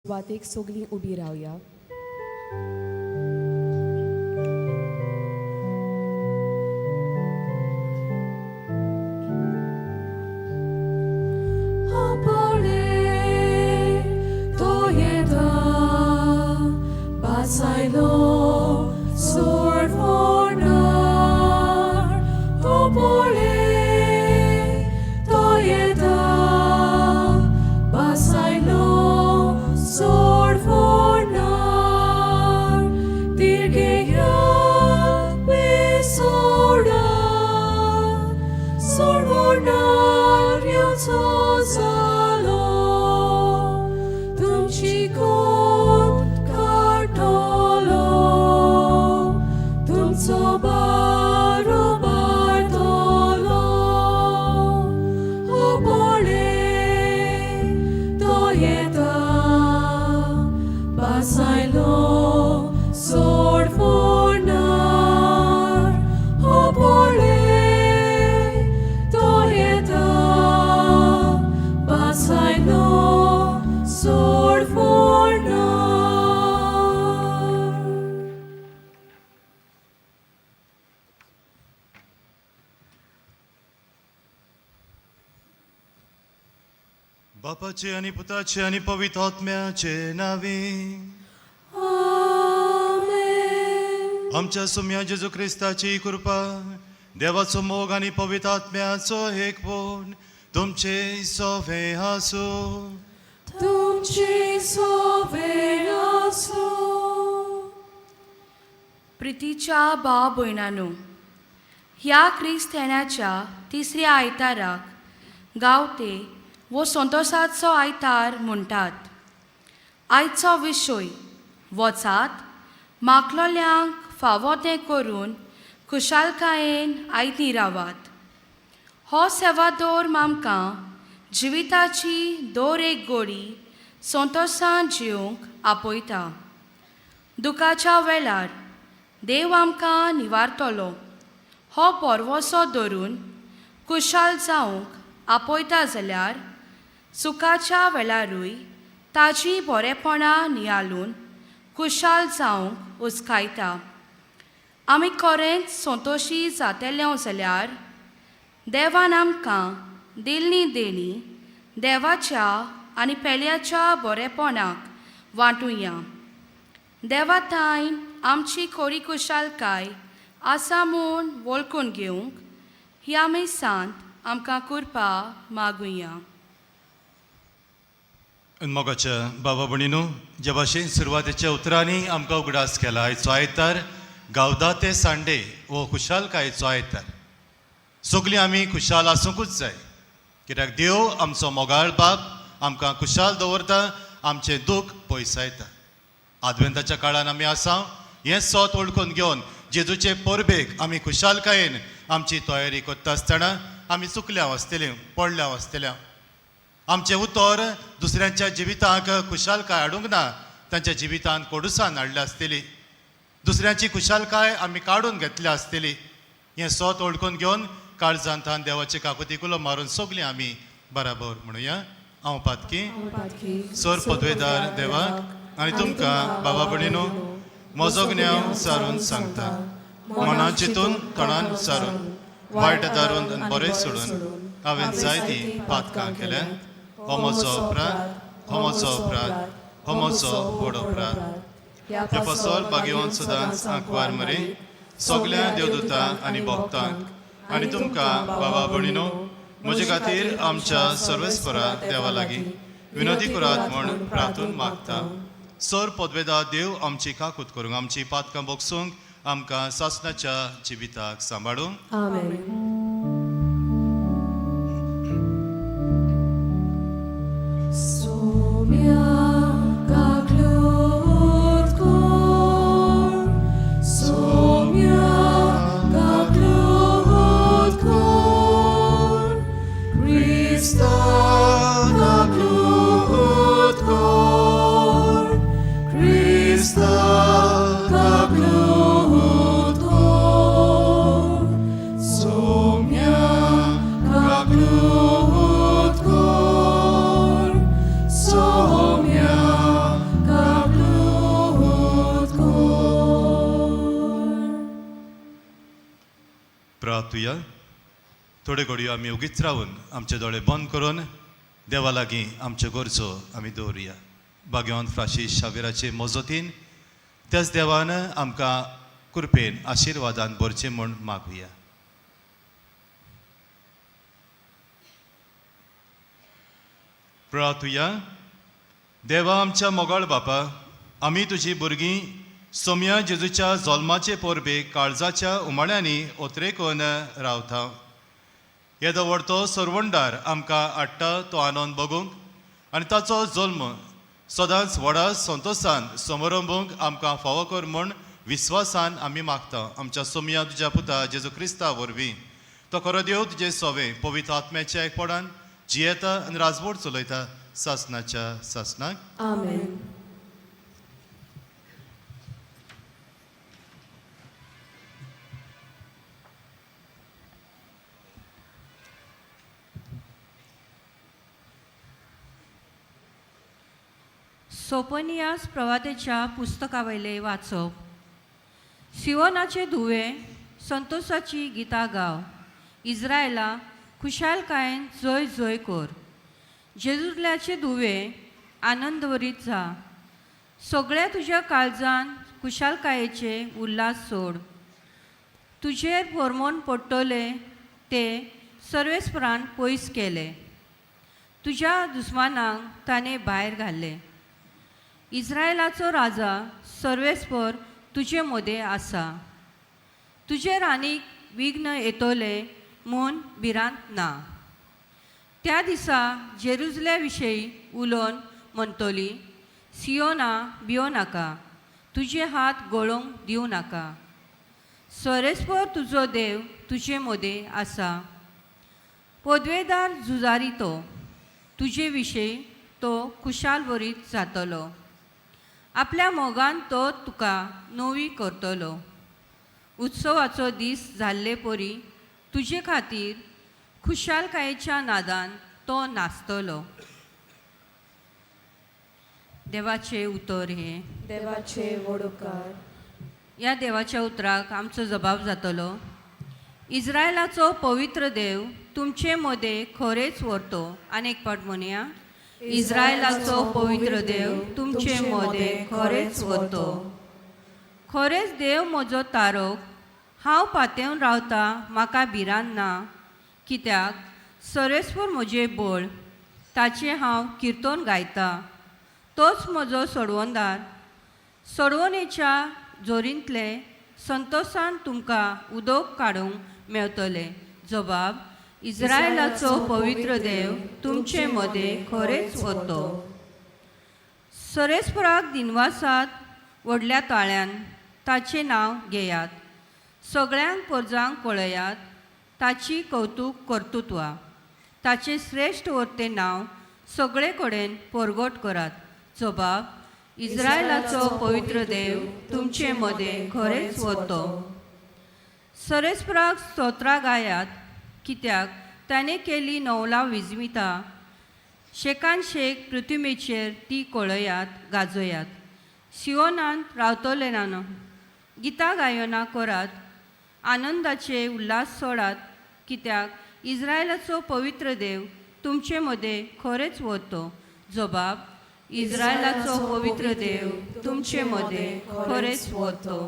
सुरवातेक सगळीं उबी रावया. बापाचे आनी पुताचे आनी पवित्र आत्म्याचे नांवी. आमच्या सुम्या जेजू क्रिस्ताची कृपा, देवाचो मोग आनी पवित्र आत्म्याचो एकवट तुमचे सोवे आसूं. तुमचे सोवे आसूं. प्रितीच्या भाव भयणांनो, ह्या क्रिस्तेनाच्या तिसऱ्या आयताराक गांवते वो संतोसाचो आयतार म्हणटात. आयचो विशय वचात मागलोल्यांक फावो तें करून खुशालकायेन आयती रावात. हो सेवादोर आमकां जिविताची दर एक गोडी संतोसान जिवंक आपयता. दुखाच्या वेळार देव आमकां निवारतलो हो परवसो धरून खुशाल जावंक आपयता, जाल्यार सुखाच्या वेळारूय ताजी बरेपणां नियाळून खुशाल जावंक उस्कायता. आमी खरेंच संतोशी जातले जाल्यार देवान आमकां दिल्ली देणी देवाच्या आनी पेल्याच्या बरेपणाक वांटुया. देवा ताईन आमची खोरी खुशालकाय आसा म्हूण वळखून घेवंक ह्या मिसांत आमकां कृपा मागुया. मोगाच्या बाबा भयणीनू, जे भाशेन सुरवातेच्या उतरांनी आमकां उगडास केला, आयचो आयतार गावदाते सांडे हो खुशालकायेचो आयतार. सगलीं आमी खुशाल आसूंकूच जाय, कित्याक देव आमचो मोगाळ बाप आमकां खुशाल दवरता, आमचें दूख पयसायता. आदवेंताच्या काळान आमी आसा हें सोत वळखून घेवन जेजूचे परबेक आमी खुशालकायेन आमची तयारी करता आसतना आमी चुकल्या आसतली, पडल्या आसतल्या. आमचें उतर दुसऱ्यांच्या जिविताक खुशालकाय हाडूंक ना, तांच्या जिवितांत कोडुसान हाडल्या आसतली. दुसऱ्यांची खुशालकाय आमी काडून घेतल्या आसतली. हें सोत वळखून घेवन काळजांत देवाचे काकुती कुलो मारून सगलीं आमी बराबर म्हणुया. हांव पातकी सर पदवेदार देवाक आनी तुमकां बाबा भयणीनू म्हजो गुन्यांव सारून सांगता. मनान चिंतून, तणान सारून, वायट दारून आनी बरें सोडून हांवें जायतीं पातकां केल्यात. हो म्हजो अपराध, हो म्हजो अपराध, हो म्हजो व्हड अपराध. ह्या पासत भाग्यवंत सदांच आंकवार मरे, सगल्या देवदूतां आनी भक्तांक आनी तुमकां बाबा भयणीनू म्हजे खातीर आमच्या सर्वेस्परा देवा लागीं विनोदी करात म्हूण प्रार्थून मागता. सर पदवेदा देव आमची काकूत करूंक, आमची पातकां बोगसूंक, आमकां सासणाच्या जिविताक सांबाळूंक. आमेन. सोम्या काकलूत कोर, सोम्या काकलूत कोर, क्रिस्ता काकलूत कोर, क्रिस्ता काकलूत कोर, सोम्या. प्रार्थुया. थोड्यो घडयो आमी ओगीच रावन आमचे दोळे बंद करून देवा लागीं आमच्यो गरजो आमी दवरुया. भाग्यवंत फ्रांसीस शावेराचे मजतीन त्याच देवान आमकां कृपेन आशिर्वादान भरचें म्हूण मागुया. प्रार्थुया. देवा आमच्या मोगाळ बापा, आमी तुजी भुरगीं सोम्या जेजूच्या जल्माचे परबेक काळजाच्या उमाळ्यांनी ओतरेकून रावता. येदो व्हडतो सरवणदार आमकां हाडटा तो आनंद बगूंक आनी ताचो जल्म सदांच व्हडा संतोशान समारंभूंक आमकां फावो कर म्हूण विस्वासान आमी मागता. आमच्या सोम्या तुज्या पुता जेजू क्रिस्ता वरवीं तो खरो देव तुजे सोवे पवित्र आत्म्याच्या एकपणान जियेता आनी राजवट चलयता सासनाच्या सासनाक. आमेन. सोपनियास प्रवातेच्या पुस्तकावयले वाचप. सिवोनाचे धुवे संतोषाची गितां गाव, इज्रायला खुशालकायेन जय जय कर. जेजुल्याचे धुवे आनंदवरीत जा, सगळ्या तुज्या काळजान खुशालकायेचे उल्हास सोड. तुजेर फॉर्मोन पडटले ते सर्वेस्परान पयस केले, तुज्या दुस्मानांक ताणें भायर घाल्ले. इज्रायलाचो राजा सर्वेस्पर तुजे मदें आसा, तुजेर आनीक विघ्न येतले म्हूण भिरांत ना. त्या दिसा जेरुजल्या विशयी उलोवन म्हणटली, सियोना भियो नाका, तुजे हात गळोवंक दिवं नाका. सर्वेस्पर तुजो देव तुजे मदें आसा, पदवेदार झुजारी तो, तुजे विशयी तो खुशाल वरीत जातलो. आपल्या मोगान तो तुका नवी करतलो. उत्सवाचो दीस जाल्ले परी तुजे खातीर खुशालकायेच्या नादान तो नाचतलो. देवाचें उतर हें. देवाचे वडोकार. ह्या देवाच्या उतराक आमचो जबाब जातलो. इज्रायलाचो पवित्र देव तुमचे मदें खरेंच व्हरतो. आनी एक पाट म्हणया, इज्रायलाचो पवित्र देव तुमचे मदें खरेंच व्हरतो. खरेंच देव म्हजो तारक, हांव पातेवन रावता, म्हाका भिरांत ना. कित्याक सर्वेस्पर म्हजें बळ, ताचें हांव किर्तन गायता. तोच म्हजो सोडवणदार. सोडवणेच्या जोरींतले संतोशान तुमकां उदक काडूंक मेळटलें. जबाब, इज्रायलाचो पवित्र देव तुमचे मदें खरेंच वतो. सरेस्पराक दिनवासात व्हडल्या ताळ्यान ताचें नांव घेयात. सगळ्यांक परजांक पळयात, ताची कवतूक कर्तुत्वां, ताचें श्रेश्ठ वर्तें नांव सगळे कडेन परगट करात. जबाब, इज्रायलाचो पवित्र देव तुमचे मदें खरेंच वतो. सरेस्पराक स्तोत्रां गायात, कित्याक ताणें केली नवलां विजमिता. शेकान शेक पृथ्वीचेर ती कळयात गाजयात. सियोनांत रावतले नानो गितां गायनां करात, आनंदाचे उल्हास सोडात. कित्याक इज्रायलाचो पवित्र देव तुमचे मदें खरेंच वतो. जबाब, इज्रायलाचो पवित्र देव तुमचे मदें खरेंच वतो.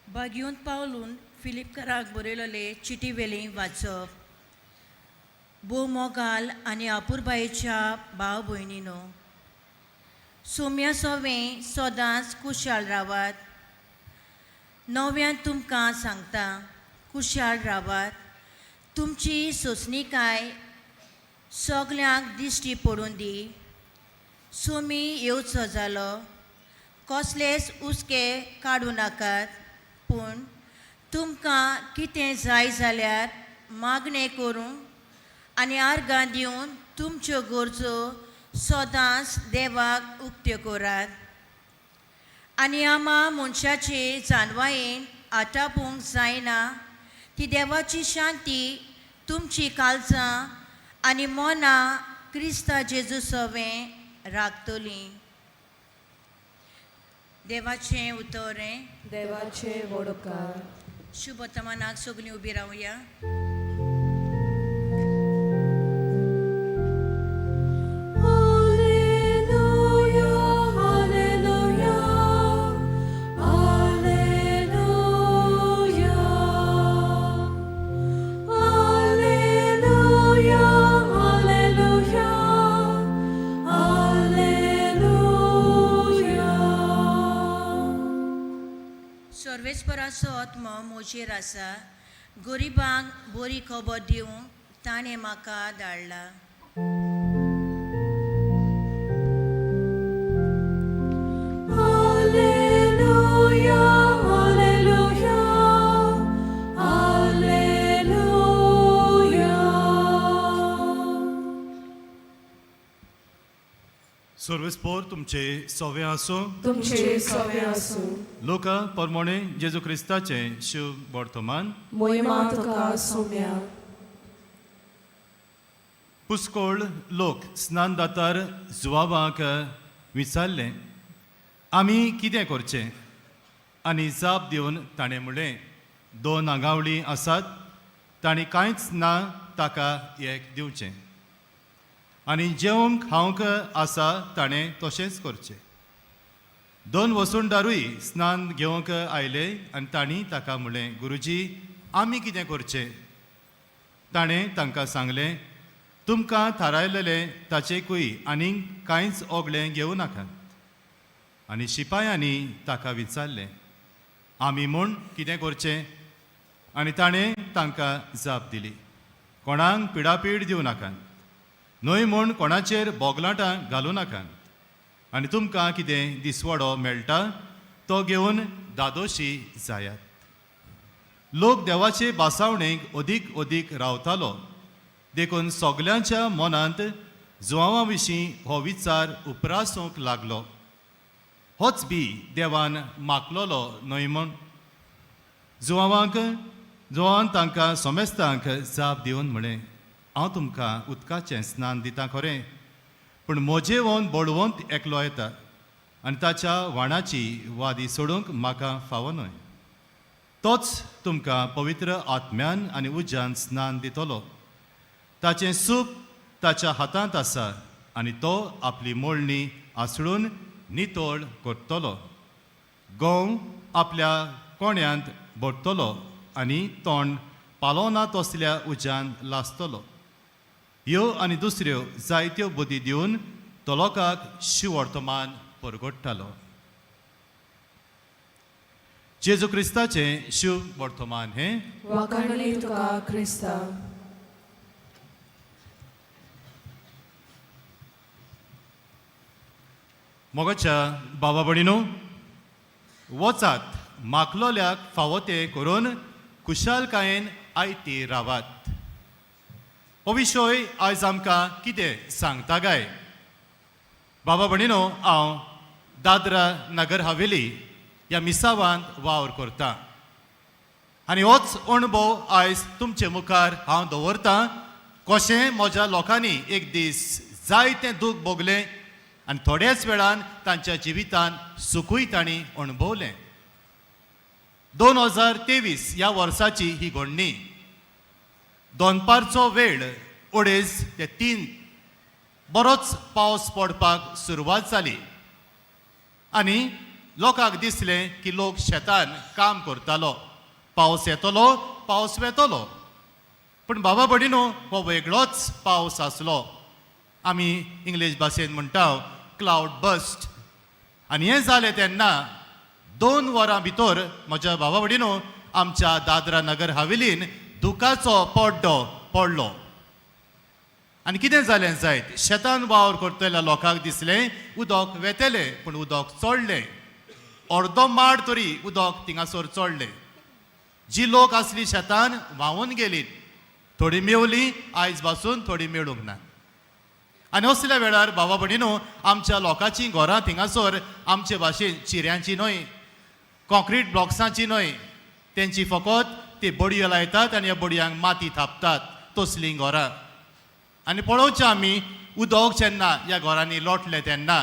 बागयोन पावलून फिलिपकाराक बरयलेले चिटी वेली वाचप. भोव मोगाल आनी अपुरबायेच्या भाव भयणीनो, सोम्या सोवें सदांच कुशाल रावात. नव्यान तुमकां सांगता, कुशाल रावात. तुमची सोंसणीकाय सगल्यांक दिश्टी पडून दी. सोमी येवचो जालो, कसलेच हुस्के काडूं नाकात, पूण तुमकां कितें जाय जाल्यार मागणें करूंक आनी आर्गां दिवन तुमच्यो गरजो सदांच देवाक उक्त्यो करात. आनी आमा मनशाचे जानवायेन आटापूंक जायना ती देवाची शांती तुमची काळजां आनी मनां क्रिस्ता जेजू सवें राखतलीं. देवाचें उतर हें. देवाचे वडोकार. शुभ वर्तमानाक सगळीं उबी रावया. Alleluia, Alleluia, Alleluia. Alleluia, Alleluia, Alleluia. सर्वेस्पराचो आत्मो म्हजेर आसा, गरिबांक बरी खबर दिवंक ताणें म्हाका धाडला. Alleluia, Alleluia, Alleluia. सर्वेस्पोर तुमचे सवे आसूं. तुमचे सवे आसूं. लोका परमोणे जेजू क्रिस्ताचें शुभ वर्तमान. मोहिमा तुका सोम्या. पुस्कोळ लोक स्नानदातार जुवावांक विचारलें, आमी कितें करचें? आनी जाप दिवन ताणें म्हणलें, दोन आंगावळी आसात तांणी कांयच ना ताका एक दिवचें, आनी जेवंक खावंक आसा ताणें तशेंच करचें. दोन वसुंडारूय स्नान घेवंक आयले आनी तांणी ताका म्हणलें, गुरुजी, आमी कितें करचें? ताणें तांकां सांगलें, तुमकां थारायलेलें ताचेकूय आनीक कांयच ओगळें घेवं नाकात. आनी शिपायांनी ताका विचारलें, आमी म्हूण कितें करचें? आनी ताणें तांकां जाप दिली, कोणाक पिडापीड दिवं नाकात, न्हय म्हूण कोणाचेर बोगलाटां घालूं नाकात, आनी तुमकां कितें दिसवडो मेळटा तो घेवन दादोशी जायात. लोक देवाचे बासावणेक अदीक अदीक रावतालो, देखून सगल्यांच्या मनांत जुवांवा विशीं हो विचार उपरासूंक लागलो, होच बी देवान मागलोलो न्हय म्हूण. जुवांवांक जुवान तांकां सोमेस्तांक जाप दिवन म्हणलें, हांव तुमकां उदकाचें स्नान दिता खरें, पूण म्हजेवन बळवंत एकलो येता आनी ताच्या व्हाणाची वादी सोडूंक म्हाका फावो न्हय. तोच तुमकां पवित्र आत्म्यान आनी उज्यान स्नान दितलो. ताचें सूप ताच्या हातांत आसा आनी तो आपली मोळणी आसळून नितळ करतलो, गंव आपल्या कोण्यांत भरतलो आनी तोंड पालोना तसल्या उज्यान लासतलो. ह्यो आनी दुसऱ्यो जायत्यो बुद्दी दिवन तो लोकांक शिवर्तमान परगट्टालो. जेजू क्रिस्ताचें शिव वर्तमान हें. वाखाणणी तुका क्रिस्ता. मोगाच्या बाबा भयणीनो, वचात, मागलोल्याक फावो तें करून खुशालकायेन आयती रावात. हो विशय आयज आमकां कितें सांगता काय? बाबा भयणीनो, हांव दादरा नगर हवेली ह्या मिसावांत वावर करता आनी होच अणभव आयज तुमचे मुखार हांव दवरतां, कशें म्हज्या लोकांनी एक दीस जायतें दूख भोगलें आनी थोड्याच वेळान तांच्या जिवितान सुखूय तांणी अणभवलें. 2023 ह्या वर्साची ही घडणी. दनपारचो वेळ 2:30 ते 3, बरोच पावस पडपाक सुरवात जाली आनी लोकांक दिसलें की लोक शेतान काम करतालो, पावस येतलो, पावस वेतलो. पूण बाबा भयणीनो, हो वेगळोच पावस आसलो. आमी इंग्लीश भाशेन म्हणटा क्लावड बस्ट. आनी हें जालें तेन्ना 2 वरां भितर म्हज्या बाबा भयणीनो, आमच्या दादरा नगर हवेलीन दुकाचो पड्डो पडलो. आनी कितें जालें जायत, शेतान वावर करतल्या लोकांक दिसलें उदक वेतलें, पूण उदक चडलें. अर्दो माड तरी उदक थिंगासर चडलें. जी लोक आसली शेतान व्हांवून गेली, थोडी मेवली आयज पासून, थोडी मेळूंक ना. आनी असल्या वेळार बाबा भयणीनो, आमच्या लोकांचीं घरां थिंगासर आमचे भाशेन चिऱ्यांची न्हय, कॉंक्रीट ब्लॉक्सांची न्हय. तेंची फकत ती बडयो लायतात आनी ह्या बडयांक माती थापतात तसलीं घरां. आनी पळोवचें आमी उदक जेन्ना ह्या घरांनी लोटलें तेन्ना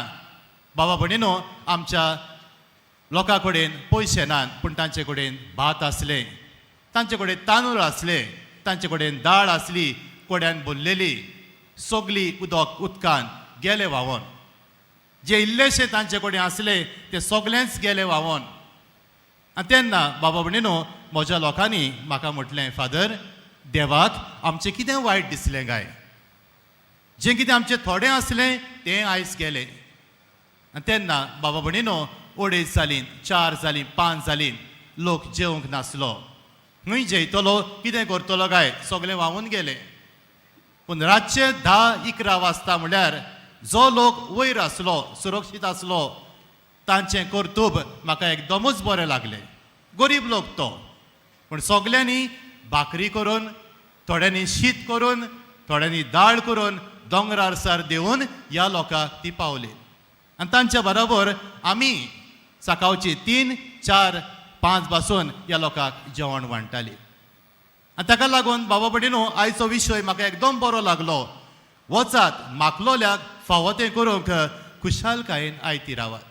बाबा भयणीनो आमच्या लोकां कडेन पयशे नात, पूण तांचे कडेन भात आसलें, तांचे कडेन तांदूळ आसले, तांचे कडेन दाळ आसली, कोड्यान भरलेली, सगली उदक उदकान गेले व्हांवोन. जे इल्लेशे तांचे कडेन आसले ते सगलेंच गेले व्हांवोन. आनी तेन्ना बाबा भयणीनो म्हज्या लोकांनी म्हाका म्हटलें, फादर, देवाक आमचें कितें वायट दिसलें काय? जें कितें आमचें थोडें आसलें तें आयज गेलें. आनी तेन्ना बाबा भयणीनो 2.5 जालीं, 4 जालीं, 5 जालीं, लोक जेवंक नासलो. खंय जेयतलो, कितें करतलो काय? सगळें व्हांवून गेलें. पूण रातचे 10-11 वाजता म्हणल्यार जो लोक वयर आसलो, सुरक्षीत आसलो, तांचें कर्तुब म्हाका एकदमूच बरें लागलें. गरीब लोक तो, पूण सगल्यांनी भाकरी करून, थोड्यांनी शीत करून, थोड्यांनी दाळ करून दोंगरार सार देंवून ह्या लोकांक ती पावली. आनी तांच्या बरोबर आमी सकाळची 3, 4, 5 पासून ह्या लोकांक जेवण वांट्टाली. आनी ताका लागून बाबा भयणीनो आयचो विशय म्हाका एकदम बरो लागलो. वचात, मागलोल्याक फावो तें करूंक खुशालकायेन आयती रावात.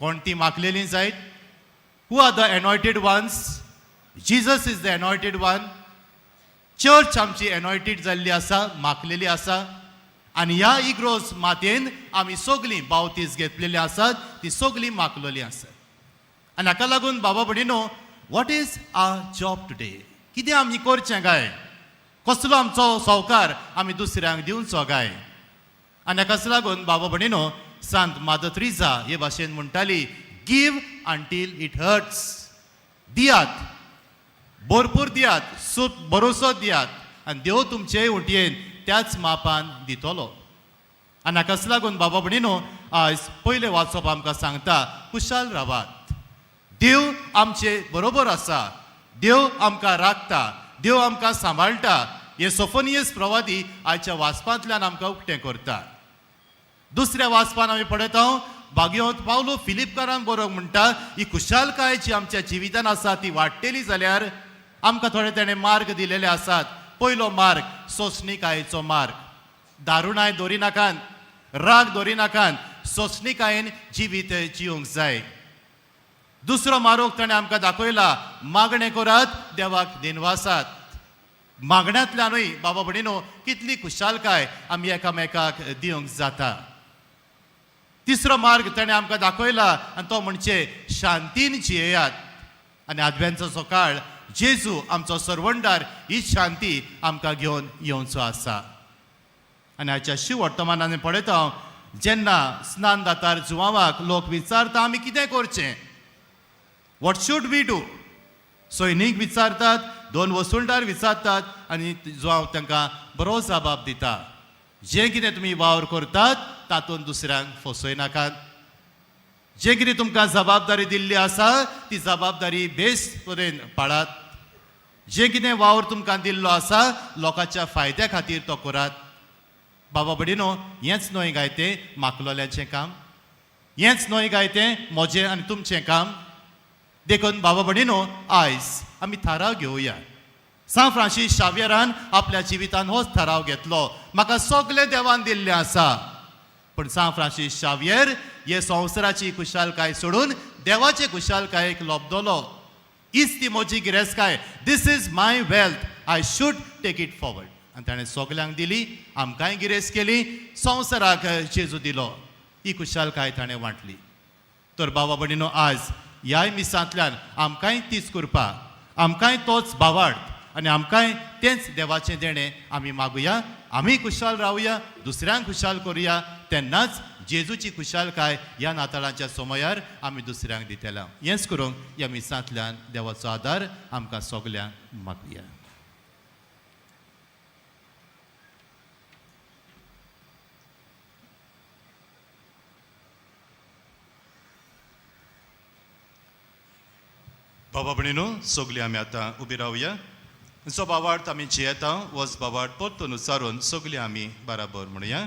कोण ती मागलेली जायत? Who are the anointed ones? Jesus is the anointed one. Church आमची एनॉयटेड जाल्ली आसा, मागलेली आसा. आनी ह्या इग्रोज मातयेन आमी सगलीं बावतीस घेतलेली आसात, ती सगलीं मागलोली आसात. आनी हाका लागून बाबा भयणीनो, what is our job today? कितें आमी करचें काय? कसलो आमचो संवकार आमी दुसऱ्यांक दिवचो काय? आनी हाकाच लागून बाबा भयणीनो, सांत मादर त्रिजा हे भाशेन म्हणटाली, give until it hurts. दियात, भरपूर दियात, सूत भरोसो दियात, आनी देव तुमचे उंटयेन त्याच मापान दितलो. आनी हाकाच लागून बाबा भयणीनो, आयज पयलें वाचप आमकां सांगता, खुशाल रावात, देव आमचे बरोबर आसा, देव आमकां राखता, देव आमकां सांबाळटा. हे सोफोनियस प्रवादी आयच्या वाचपांतल्यान आमकां उक्तें करता. दुसऱ्या वाचपान आमी पळयता, भाग्यवंत पावलो फिलिपकारान बरोवंक म्हणटा, ही खुशालकाय जी आमच्या जिवितान आसा ती वाडटेली जाल्यार आमकां थोडे तेणें मार्ग दिलेले आसात. पयलो मार्ग सोंसणीकायेचो मार्ग. दारुणाय दवरिनाकात, राग दवरिनाकात, सोंसणीकायेन जिवीत जिवंक जाय. दुसरो मार्ग ताणें आमकां दाखयला, मागणें करात, देवाक दिनवासात. मागण्यांतल्यानूय बाबा भयणीनो कितली खुशालकाय आमी एकामेकाक दिवंक जाता. तिसरो मार्ग ताणें आमकां दाखयला आनी तो म्हणजे शांतीन जियेयात. आनी आदव्यांचो सकाळ जेजू आमचो सरवंडार ही शांती आमकां घेवन येवचो आसा. आनी हाच्या शिव वर्तमानान पळयता हांव, जेन्ना स्नान दातार जुवांवाक लोक विचारता आमी कितें करचें, what should we do, सैनीक विचारतात, 2 वसुलदार विचारतात, आनी जुवांव तांकां बरो जबाब दिता, जें कितें तुमी वावर करतात तातूंत दुसऱ्यांक फसयनाकात. जें कितें तुमकां जबाबदारी दिल्ली आसा ती जबाबदारी बेस तरेन पाळात. जें कितें वावर तुमकां दिल्लो आसा लोकांच्या फायद्या खातीर तो करात. बाबा भयणीनो, हेंच न्हय काय तें माकलोल्याचें काम? हेंच न्हय काय तें म्हजें आनी तुमचें काम? देखून बाबा भयणीनो, आयज आमी थाराव घेवया. सांत फ्रांसीस शावियरान आपल्या जिवितान होच थाराव घेतलो, म्हाका सगळें देवान दिल्लें आसा, पूण सांत फ्रांसीस शावियर हे संवसाराची खुशालकाय सोडून देवाचे खुशालकायेक लोबदलो. हीच ती म्हजी गिरेस्तकाय, this is my wealth, I should take it forward. आनी ताणें सगल्यांक दिली, आमकांय गिरेस्त केली, संवसाराक जेजू दिलो, ही खुशालकाय ताणें वांटली. तर बाबा भयणीनो, आज ह्याय मिसांतल्यान आमकांय तीच कृपा, आमकांय तोच भावार्थ आनी आमकांय तेंच देवाचें देणें आमी मागुया. आमी खुशाल रावया, दुसऱ्यांक खुशाल करुया, तेन्नाच जेजूची खुशालकाय ह्या नाताळाच्या समयार आमी दुसऱ्यांक दितले. हेंच करूंक ह्या मिसांतल्यान देवाचो आदार आमकां सगल्यांक मागुया. बाबा भयणीनो, सगळीं आमी आतां उबी रावया. जो बावार्थ आमी जियेता वच बावार्थ परतून उच्चारून सगळीं आमी बराबर म्हणुया.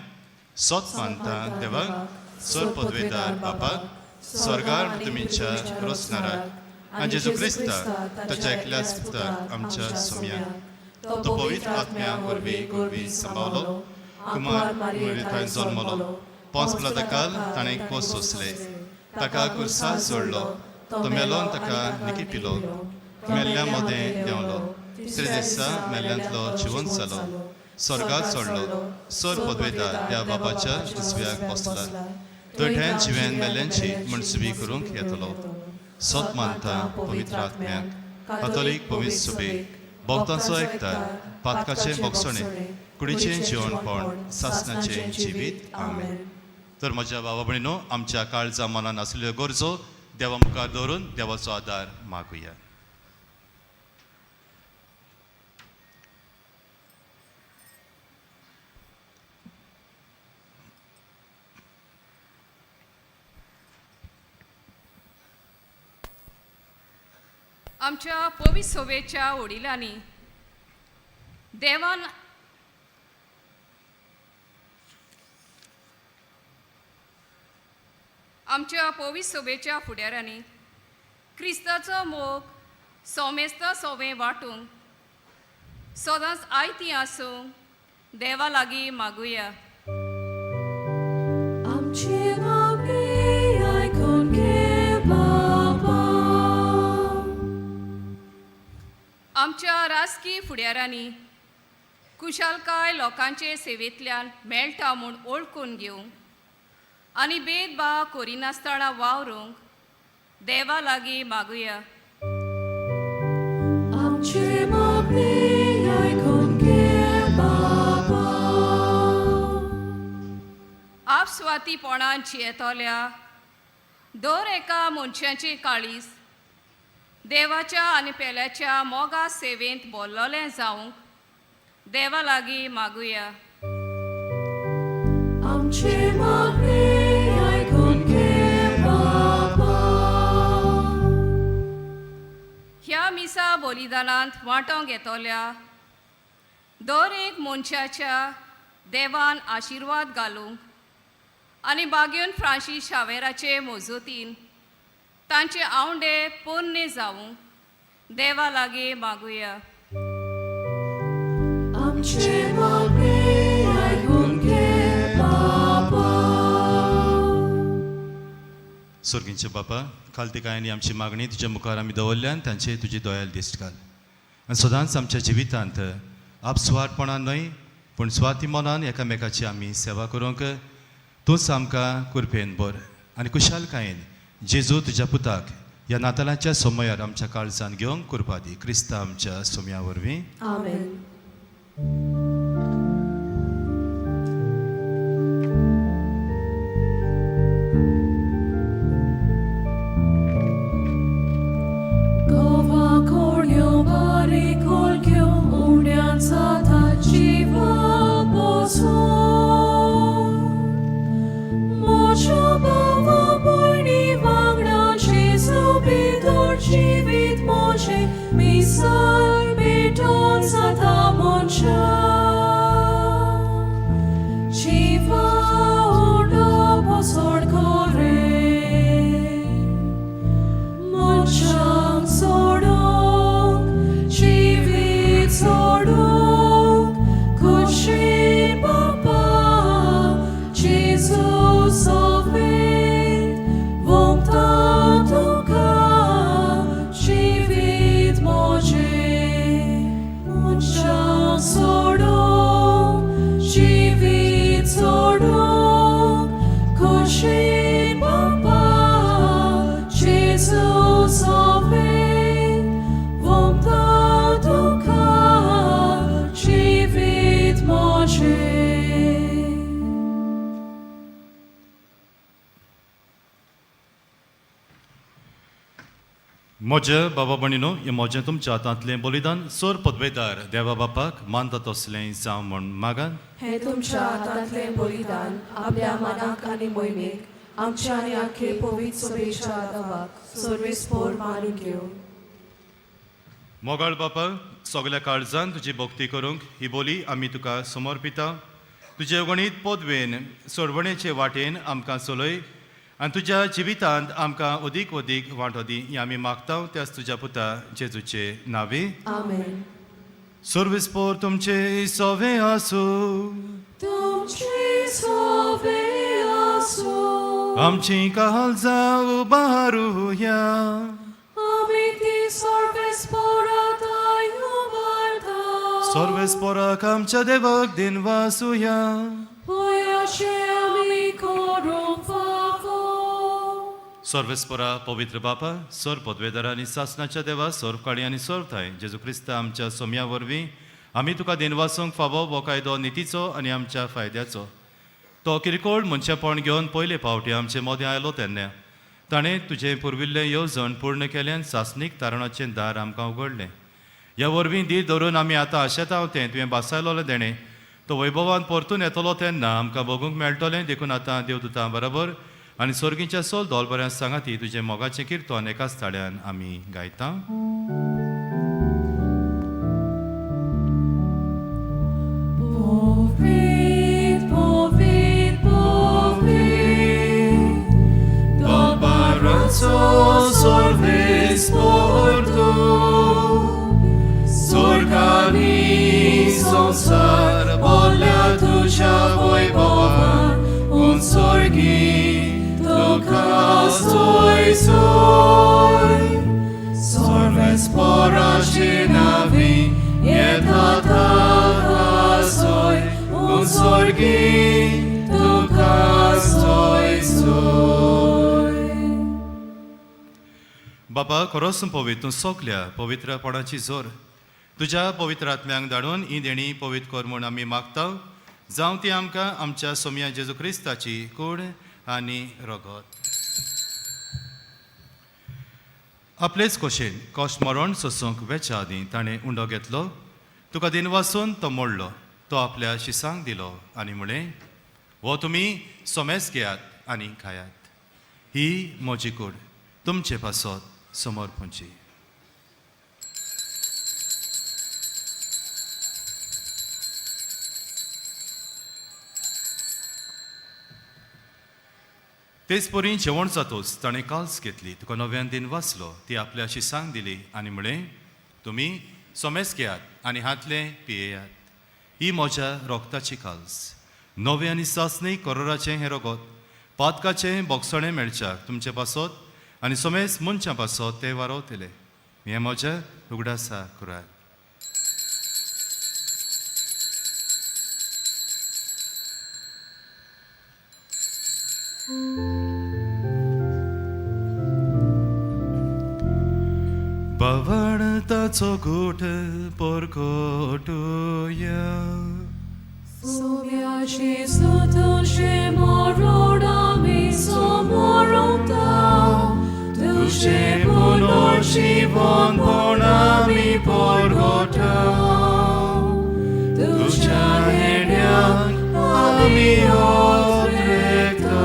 सोत मानता देवाक, सर पदवेदार बापाक, स्वर्गार तुमीच्या रोसणाराक, आनी जेजू क्रिस्ताक ताच्या एकल्याच पुताक आमच्या सोम्याक, तो पवित्र आत्म्या वरवीं गोरवी सांबावलो, कुमार मारये थंय जल्मलो. पोंस पिलाताकाल ताणें कोस सोंसले, ताका कुर्सा जोडलो, तो मेलो आनी ताका निकी पिलो, मेल्ल्या मदें देंवलो, तिसऱ्या दिसा मेल्ल्यांतलो जिवंत जालो, स्वर्गात चडलो, सर पदवेदार त्या बापाच्या उजव्याक बसला, थंयठ्यान जिवेन मेल्ल्यांची मनसुबी करूंक येतलो. सत मानता पवित्र आत्म्याक, कातोलीक पवित्र सुबेक, भक्तांचो एकतार, पातकाचें भोगसणें, कुडीचें जिवणपण, सासणाचें जिवीत. आमेन. तर म्हज्या बाबा भयणीनो, आमच्या काळजा मनान आसलेल्यो गरजो देवा मुखार दवरून देवाचो आदार मागुया. आमच्या पवित्र सोबेच्या वडिलांनी देवान आमच्या पवित्र सोबेच्या फुडाऱ्यांनी क्रिस्ताचो मोग सोमेस्त सोवे वांटूंक सदांच आयती आसूंक देवा लागीं मागुया. आमची मागणी आयकून घे बाबा. आमच्या राजकीय फुडाऱ्यांनी कुशालकाय लोकांचे सेवेंतल्यान मेळटा म्हूण वळखून घेवंक आनी भेदभाव करिनासतना वावरूंक देवा लागीं मागुया. आमची मागणी आयकून घे बाबा. आपस्वातीपणान जियेतल्या दर एका मनशाची काळीज देवाच्या आनी पेल्याच्या मोगा सेवेंत बोल्लोलें जावंक देवा लागीं मागुया. आमची मागणी आयकून घे बाबा. ह्या मिसा बलिदानांत वांटोंक येतल्या दर एक मनशाच्या देवान आशिर्वाद घालूंक आनी बागेवन फ्रांशीस शावेराचे मजतीन तांचे आवंडे पोन्ने जावंक देवा लागीं मागुया. आमची मागणी आयकून घे बाबा. सोर्गींचे बापा, खालती आमची मागणी तुज्या मुखार आमी दवरल्यान तांचे तुजी दोयाल दिश्ट घाल आनी सदांच आमच्या जिवितांत आपसुवार्थपणान न्हय पूण स्वाती मनान एकामेकाची आमी सेवा करूंक तूंच आमकां कृपेन बर आनी कुशालकायेन जेजू तुज्या पुताक ह्या नातालाच्या समयार आमच्या काळजान घेवंक कृपा दी. क्रिस्ता आमच्या सोम्या वरवीं. आमेन. गोवा कोण्यो बारीक कोलक्यो उण्यान जाता जिवा पोसून. म्हज्या भावा भयणी वांगडा जेजू भितर जिवीत म्हजें मिसाल पेटोवन जाता मनशा जिवा उंडो पोसण कोरे. मनशांक सोडूंक जिवीत सोडूंक खुशी बापा जेजू सोबीत वोमता तुका जिवीत म्हजें. मनशांक सोडूंक जिवीत सोडूंक खुशी बापा जेजू सोबीत वोमता तुका जिवीत म्हजें. म्हज्या बाबा भयणीनो, हें म्हजें तुमच्या हातांतलें बलिदान सोर पदवेदार देवा बापाक मानता तसलें जावं म्हूण मागान. हें तुमच्या हातांतलें बलिदान आपल्या मनाक आनी मोहिमेक आमच्या आनी आख्खे पवित्र सभेच्या देवाक सर्वेस्पोर मानून घेवं. मोगाळ बापा, सगल्या काळजान तुजी भक्ती करूंक ही बोली आमी तुका समर्पिता. तुजे गणीत पदवेन सोडवणेचे वाटेन आमकां चलय आनी तुज्या जिवितांत आमकां अदीक अदीक वांटो दी. हें आमी मागता त्याच तुज्या पुता जेजूचे नांवे. आमेन. सर्वेस्पोर तुमचे सोवे आसूं. तुमचे सोवे आसूं. आमची काळजां उबारुया. आमी ती सर्वेस्पोरा उबारता. सर्वेस्पोराक आमच्या देवाक दिनवासुया. होय अशें आमी करूंक फावो. सर्वेस्पोरा पवित्र बापा, सर पदवेदार आनी सासनाच्या देवा, सर्व काळी आनी सर्व थाय जेजू क्रिस्त आमच्या सोम्या वरवीं आमी तुका दिनवासूंक फावो हो कायदो नितीचो आनी आमच्या फायद्याचो. तो किरकोळ मनशापण घेवन पयले फावटी आमचे मदें आयलो तेन्ना ताणें तुजें पुर्विल्लें येवजण पूर्ण केल्यान सासणीक तारणाचें दार आमकां उगडलें. ह्या वरवीं धीर धरून आमी आतां आशेता तें तुवें बासायलोलें देणें तो वैभवान परतून येतलो तेन्ना आमकां बघूंक मेळटलें. देखून आतां देवदूतां बरोबर आनी सर्गीच्या सोल दोलबऱ्यां सांगाती तुजें मोगाचें किर्तन एकाच ताळ्यान आमी गायता. Povit, povit, povit, Baranzo sorves porto, Sorgani sonsar bolla tuja voivova, un sorgi toca soi soi, sorves porashinavi, etata soi, un sorgi toca soi soi. बाबा खरोच पवित्र तूं सोगल्या पवित्रपणाची जोर तुज्या पवित्र आत्म्यांक धाडून ही देणी पवित्र कर म्हूण आमी मागता, जावं ती आमकां आमच्या सोमया जेजू क्रिस्ताची कूड आनी रगत. आपलेच खोशेन कश्ट मरण सोसूंक वेच्या आदीं ताणें उंडो घेतलो, तुका दिनवासून तो मोडलो, तो आपल्या शिसांक दिलो आनी म्हळें, हो तुमी सोमेस घेयात आनी खायात, ही म्हजी कूड तुमचे पासत समर्पणची. तेच परी जेवण जातोच ताणें काल्स घेतली, तुका नव्यान दिन वाचलो, ती आपल्या शिसांक दिली आनी म्हळें, तुमी सोमेस घेयात आनी हातलें पियेयात, ही म्हज्या रोगताची काल्स, नवें आनी सासणी करोराचें हें रोगत, पातकाचें बोगसणें मेळच्याक तुमचे पासत आनी सोमेस मनशां पासत तें वारवतले. हें म्हज्या उगडासा करात. बवणताचो गोठ पोरकोटुया. Sovia Jesu तुझे मरण आमी समोरता, तुझे पुनर्जीवनपण आमी पोरगोटा, तुझ्या हेण्यान आमी ओत्रेता.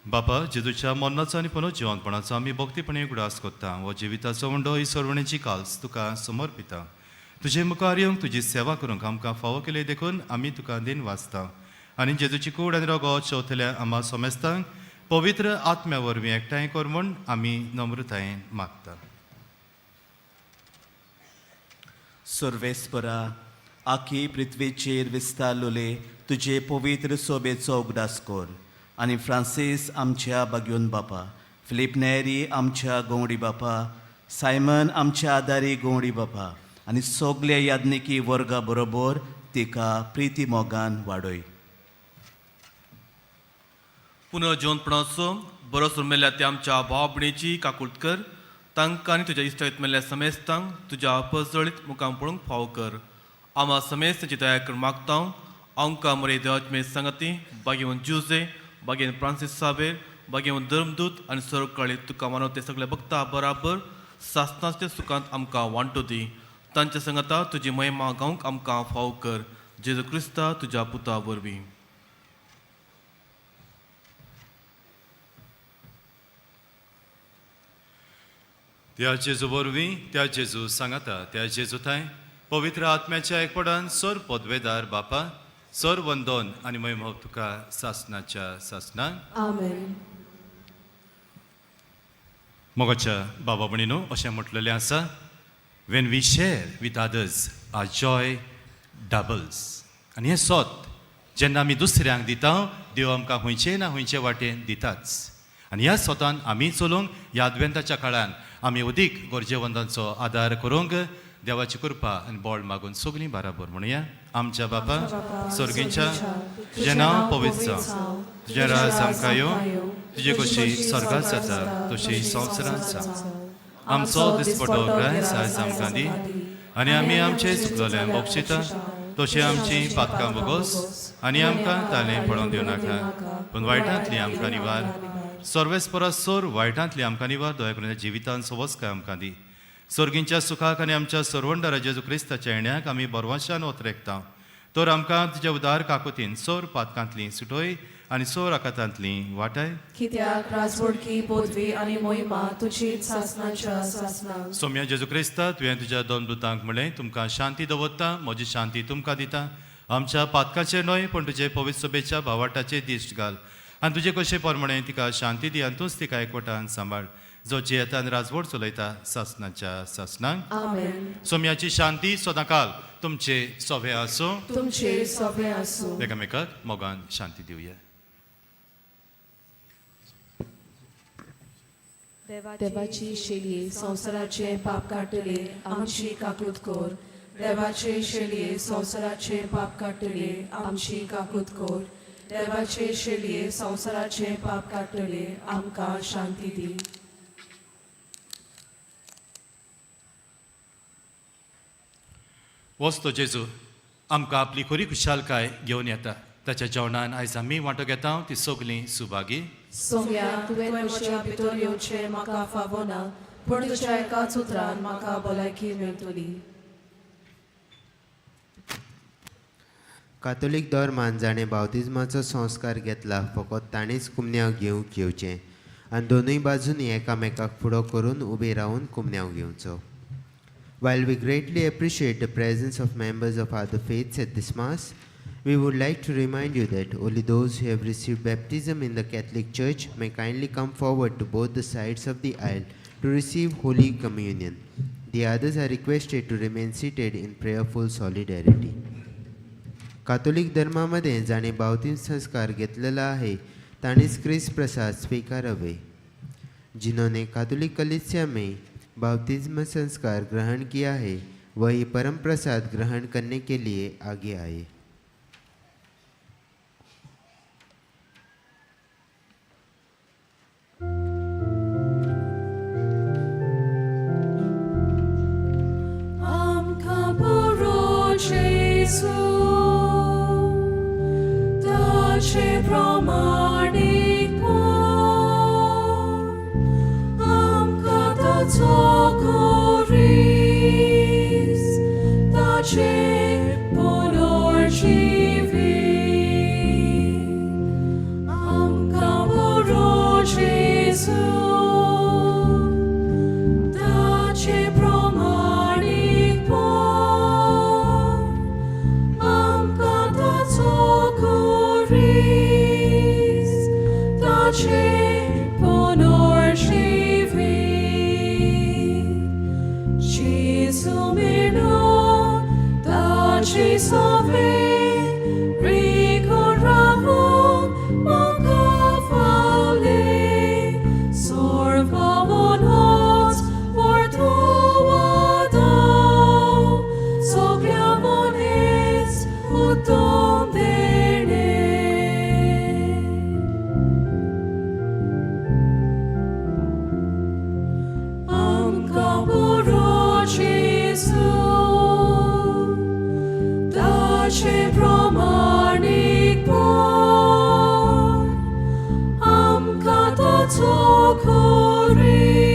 बापा, जेजूच्या मरणाचो आनी पुनर्जिवनपणाचो आमी भक्तीपणे उगडास करता. हो जिविताचो उंडो ही सरवणेची काल्स तुका समर्पिता. तुजे मुखार येवंक तुजी सेवा करूंक आमकां फावो केली देखून आमी तुका दिन वाचता आनी जेजूची कूड आनी रोगो चवथल्या आमा सोमेस्तांक पवित्र आत्म्या वरवीं एकठांय कर म्हूण आमी नम्रतायेन मागता. सर्वेस्परा, आखी पृथ्वीचेर विस्तारलोले तुजे पवित्र सोबेचो उगडास कर आनी फ्रांसीस आमच्या बागयोन बापा, फिलीप नेरी आमच्या गवडी बापा, सायमन आमच्या आदारी गवडी बापा आनी सगल्या याज्ञिकी वर्गा बरोबर तिका प्रिती मोगान वाडय. पुनर्जिवनपणाचो बरो मेल्ल्या त्या आमच्या भाव भयणीची काकूट कर, तांकां आनी तुज्या इश्टागत मेल्ल्या समेस्तांक तुज्या पजळीत मुखार पळोवंक फावो कर. आमा समेस्तांची दया करून मागता, आमकां मरे देवाचे मेज सांगती बागेवन जुजे, बागेवन फ्रांसीस साबेर, बागेवन धर्मदूत आनी सर्वकाळी तुका मानव ते सगळे भक्ता बराबर सासनाच्या सुखांत आमकां वांटो दी. तांच्या संगता तुजी महिमा गावंक आमकां फावो कर, जेजू क्रिस्ता तुज्या पुता वरवीं. त्या जेजू वरवीं, त्या जेजू सांगाता, त्या जेजू थांय पवित्र आत्म्याच्या एकपडान सर पदवेदार बापा, सर वंदन आनी महिमा तुका सासनाच्या सासनान. आमेन. मोगाच्या बाबा भयणीनो, अशें म्हटलेलें आसा, When we share with others our joy doubles. आनी हें सोत जेन्ना आमी दुसऱ्यांक दिता, देव आमकां खंयचे ना खंयचे वाटेन दिताच. आनी ह्या सोतान आमी चलोवंक ह्या आदवेंताच्या काळान आमी अदीक गरजेवंतांचो आदार करूंक देवाची कृपा आनी बळ मागून सगळीं बाराबर म्हणुया. आमच्या बापा सर्गींच्या, तुजें नांव पवित्र जावं, तुजें राज आमकां येवं, तुजे कशी स्वर्गात जाता तशी संवसारांत जावं. आमचो दिसपटो ग्रास आयज आमकां दी आनी आमी आमचे चुकलोले बक्षिता तशें आमची पातकां बोगोस आनी आमकां तालें पळोवन दिवं नाका, पूण वायटांतली आमकां निवार. सर्वेस परस सोर वायटांतली आमकां निवार. दया करून जिवितान सवस्काय आमकां दी. सर्गींच्या सुखाक आनी आमच्या सर्वंडरा जेजू क्रिस्ताच्या येण्याक आमी बरवाशान ओतरेकता. तर आमकां तुज्या उदार काकुतीन सोर पातकांतली सुटोय आनी सोर आकातांतली वाटाय. कित्याक राजवडकी, पदवी आनी मोहिमा तुजी सासनाच्या सासनाक. सोम्या जेजू क्रिस्ता, तुवें तुज्या दोन दुतांक म्हणलें, तुमकां शांती दवरता, म्हजी शांती तुमकां दिता. आमच्या पातकाचेर न्हय पूण तुजे पवित्र सभेच्या भावाटाचेर दिश्ट घाल आनी तुजे कशे प्रमाणे तिका शांती दी आनी तूंच तिका एकवटान सांबाळ, जो जियेतान राजवट चलयता सासनाच्या सासनाक. आमेन. सोम्याची शांती सदांकाल तुमचे सोबे आसूं. तुमचे सोबे आसूं. एकामेकाक मोगान शांती दिवया. देवाची शेलये, संवसाराचे पाप काडटले, आमची काकूत कर. देवाचे शेलये, संवसाराचे पाप काडटले, आमची काकूत कर. देवाचे शेलये, संवसाराचे पाप काडटले, आमकां शांती दी. वच तो जेजू आमकां आपली खरी खुशालकाय घेवन येता. ताच्या जेवणान आयज आमी वांटो घेता ती सगळीं सुभागी. सोम्या, तुवें म्हज्या भितर येवचें म्हाका फावो ना, पूण तुज्या एकाच उतरान म्हाका भलायकी मेळटली. कातोलीक धर्मान जाणें बावतिज्माचो संस्कार घेतला फकत ताणेंच कुमन्यांव घेवंक येवचें आनी दोनूय बाजूंनी एकामेकाक फुडो करून उबे रावन कुमन्यांव घेवचो. While we greatly appreciate the presence of members of other faiths at this Mass, we would like to remind you that only those who have received baptism in the Catholic Church may kindly come forward to both the sides of the aisle to receive Holy Communion. The others are requested to remain seated in prayerful solidarity. Catholic धर्मामध्ये जाणे बावतीम संस्कार घेतलेला आहे ताणेच क्रिस्त प्रसाद स्वीकारावे. जिन्होंने कातोलिक कलीसिया में बाप्तिज्म संस्कार ग्रहण किया है, वही परम प्रसाद ग्रहण करने के लिए आगे आए. आमकां पुरो जेजू, ताचे प्रमाणीकपण, आमकां ताचो खोरीस, ताचे पुनर्जिवीत. आमकां पुरो जेजू, ताचे प्रमाणीकपण, आमकां ताचो खोरीस, ताचे पुनर्जिवीत. जेजू मेळून ताचे सोबे रिगून रावूंक म्हाका फावलें. सर्वांवूनच व्हडलो आदाव, सगळ्या मनीस उत्तम देणें. आमकां पुरो जेजू, ताचे प्रमाणीकपण, आमकां ताचो खोरीस,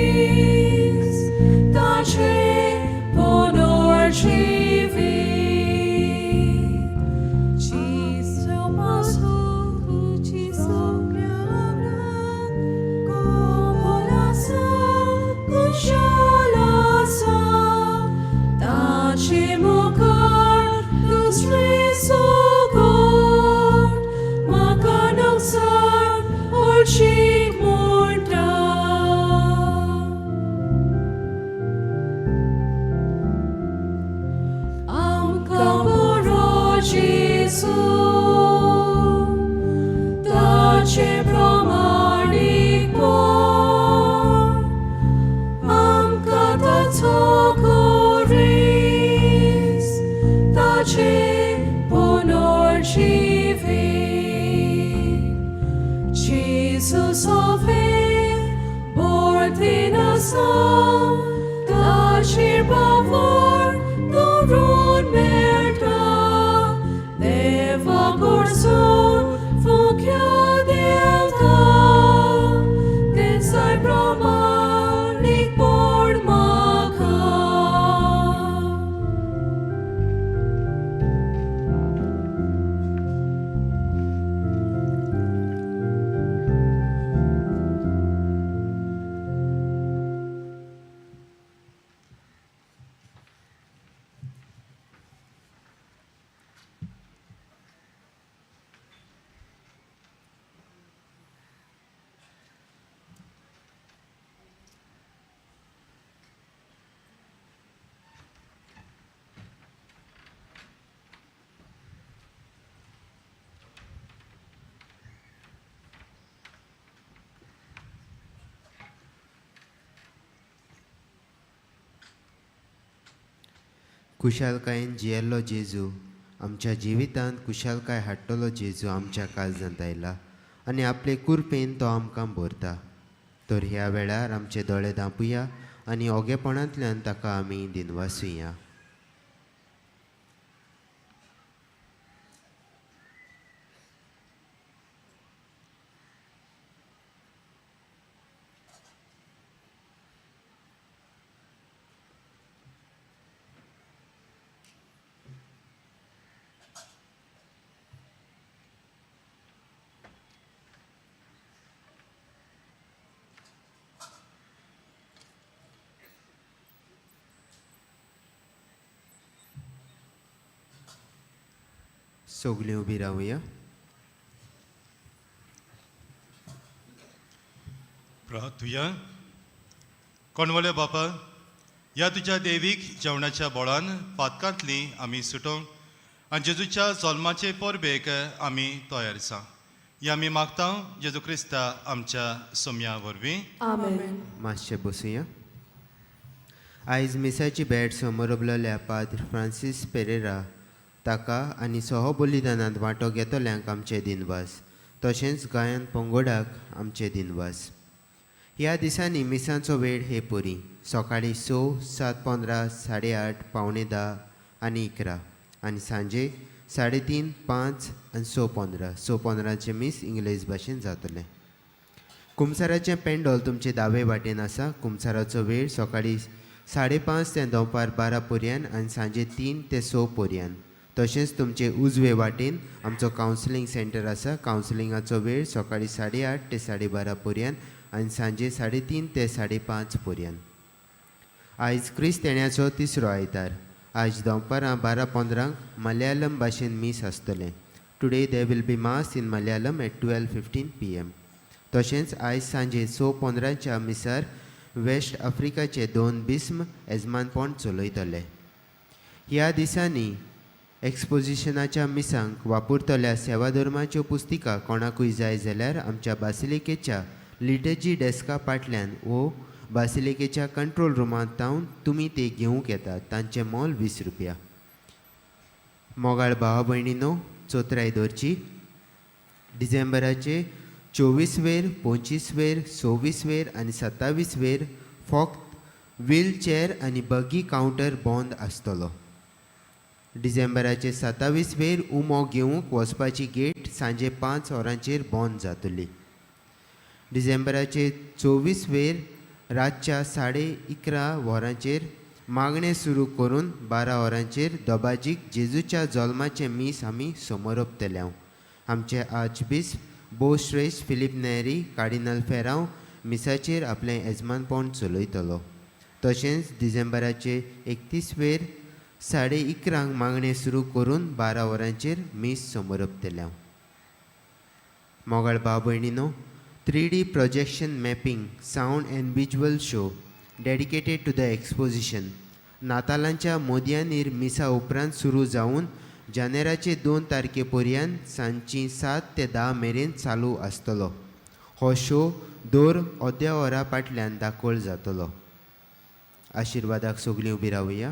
ताचे पुनर्जिवीत. जेजू तुजी सगळ्यांक कबूल आसा, खुशाल आसा, ताचे मुखार दुसरे सगळे. Jesus of faith, born in a song, ताचेर पावर दवरून मेळटा देवा कडसून फुक्या देवता तेंचाय प्रमाणीकपण म्हाका. खुशालकायेन जियेल्लो जेजू आमच्या जिवितांत खुशालकाय हाडटलो जेजू आमच्या काळजांत आयला आनी आपले कुरपेन तो आमकां भरता. तर ह्या वेळार आमचे दोळे धांपुया आनी ओगेपणांतल्यान ताका आमी दिनवासुया. सगलीं उबी रावया. प्रार्थुया. कोणवले बापा, ह्या तुज्या देवीक जेवणाच्या बोळान पातकांतली आमी सुटोवंक आनी जेजूच्या जल्माचे परबेक आमी तयार आसा. ही आमी मागता जेजू क्रिस्ता आमच्या सोम्या वरवीं. आमेन. मातशें बसुया. आयज मिसाची भेट समोरबलेल्या पाद्र फ्रांसीस पेरेरा ताका आनी सहबलिदानांत वांटो घेतल्यांक आमचे दिनवास, तशेंच गायन पंगोडाक आमचे दिनवास. ह्या दिसांनी मिसांचो वेळ हे परी सकाळीं 6, 7:15, 8:30, 9:45 आनी 11 आनी सांजे 3:30, 5 आनी 6:15. 6:15चें मीस इंग्लेज भाशेन जातलें. कुमसाराचें पेंडोल तुमचे दावे वाटेन आसा. कुमसाराचो वेळ सकाळीं 5:30 ते दनपार 12 पर्यंत आनी सांजे 3 ते 6 पर्यंत. तशेंच तुमचे उजवे वाटेन आमचो कावन्सिलींग सेंटर आसा. कावन्सिलिंगाचो वेळ सकाळीं 8:30 ते 12:30 पर्यंत आनी सांजे 3:30 ते 5:30 पर्यंत. आयज क्रिस्त येण्याचो तिसरो आयतार. आयज दनपारां 12:15 मलयालम भाशेन मीस आसतलें. Today there will be mass in Malayalam at 12:15 PM. तशेंच आयज सांजे 6:15च्या मिसार वेस्ट आफ्रिकाचे 2 बिस्म येजमानपण चलयतले. ह्या दिसांनी एक्सपोजिशनाच्या मिसांक वापरतल्या सेवाधर्माच्यो पुस्तिका कोणाकूय जाय जाल्यार आमच्या बासिलिकेच्या लिटर्जी डेस्का फाटल्यान वो बासिलिकेच्या कंट्रोल रुमांत तावन तुमी ते घेवंक येतात. तांचें मोल 20 रुपया. मोगाळ भावा भयणीनो, चोत्राय दवरची. डिसेंबराचे 24 वेर, 25 वेर, 26 वेर आनी 27 वेर फक्त व्हीलचॅर आनी बगी कावंटर बंद आसतलो. डिसेंबराचे 27 वेर उमो घेवंक वचपाची गेट सांजे 5 वरांचेर बंद जातली. डिसेंबराचे 24 वेर रातच्या 11:30 वरांचेर मागणें सुरू करून 12 वरांचेर दोबाजीक जेजूच्या जल्माचें मीस आमी समोरपतले. आमचे आर्चबिस्प भोवश्रेश्ठ फिलीप नेरी कार्डिनल फेरांव मिसाचेर आपलें येजमानपण चलयतलो. तशेंच डिसेंबराचे 31 वेर 11:30 मागणें सुरू करून 12 वरांचेर मीस समोरपतले. मोगाळ भाव भयणीनो, 3D projection mapping sound and visual show dedicated to the exposition नातालांच्या मोदयानीर मिसा उपरांत सुरू जावन जानेराचे 2 तारखे पर्यंत सांजची 7 ते 10 मेरेन चालू आसतलो. हो शो दर अर्द्या वरा फाटल्यान दाखोवल जातलो. आशिर्वादाक सगळीं उबी रावया.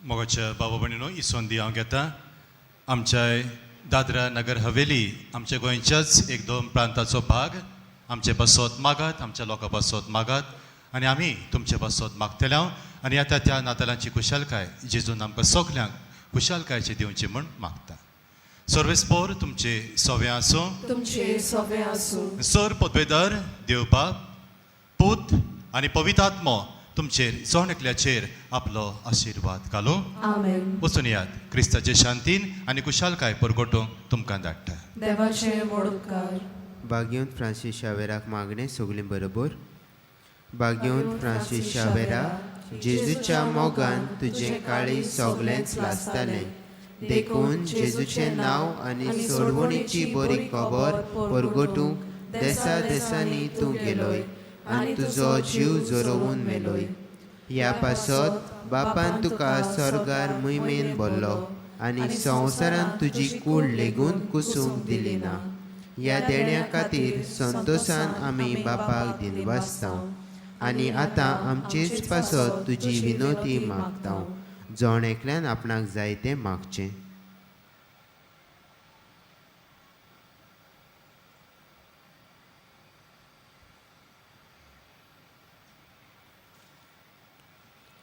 मोगाच्या बाबा भयणीनो, ही संदी हांव घेता. आमच्या दादरा नगर हवेली आमच्या गोंयच्याच एक दोन प्रांताचो भाग आमचे पासत मागात, आमच्या लोकां पासत मागात आनी आमी तुमचे पासत मागतले हांव. आनी आतां त्या नातालांची खुशालकाय जेजून आमकां सगल्यांक खुशालकायची दिवची म्हूण मागता. सर्वेस्पोर तुमचे सवे आसूं, तुमचे सवे आसूं. सर पदवेदार देवबाप, पूत आनी पवित्र आत्मो तुमचेर जण एकल्याचेर आपलो आशिर्वाद घालूं. आमेन. वचून यात क्रिस्ताचे शांतीन आनी कुशालकाय परगटूंक तुमकां धाडटा. देवाचे व्हड उपकार. बागेवन फ्रांसीस शावेराक मागणें सगलीं बरोबर. बागेवन फ्रांसीस शावेरा, जेजूच्या मोगान तुजें काळीज सगलेंच लासतालें, देखून जेजूचें नांव आनी सोडवणीची बरी खबर परगटूंक देसा देसांनी तूं गेलोय आनी तुजो जीव जरोवन मेलोय. ह्या पासत बापान तुका स्वर्गार मुयमेन भरलो आनी संवसारांत तुजी कूड लेगून कुसूंक दिली ना. ह्या देण्या खातीर संतोसान आमी बापाक दिनवासताव आनी आतां आमचेच पासत तुजी विनोती मागताव. जण एकल्यान आपणाक जाय तें मागचें.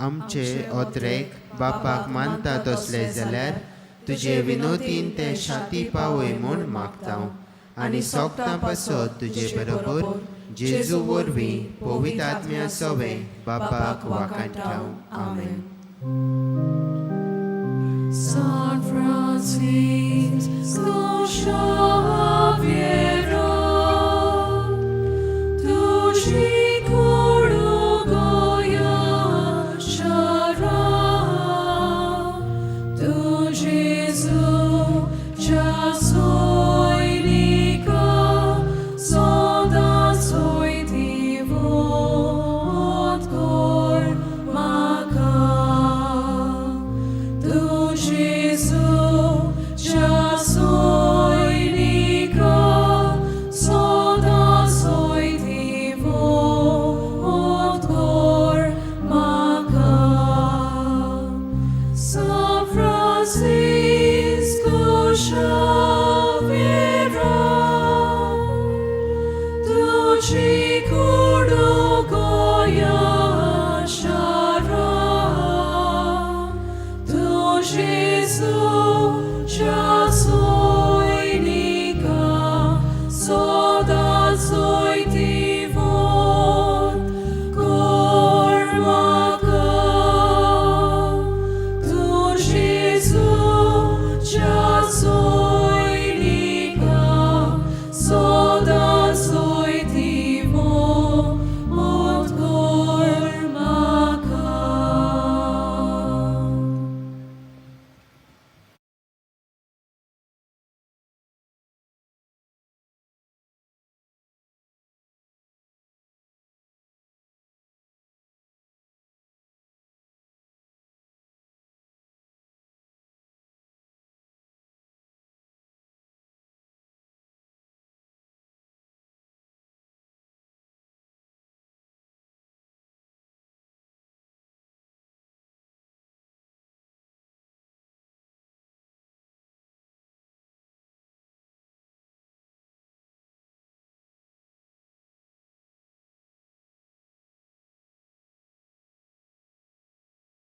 आमचे ओत्रेक बापाक मानता तसले जाल्यार तुजे विनोतीन ते शांती पावय म्हूण मागताव आनी सोगतां पासत तुजे बरोबर जेजू वरवीं पवित्र आत्म्या सवें बापाक वाखाणटाव. आमेन. San Francisco.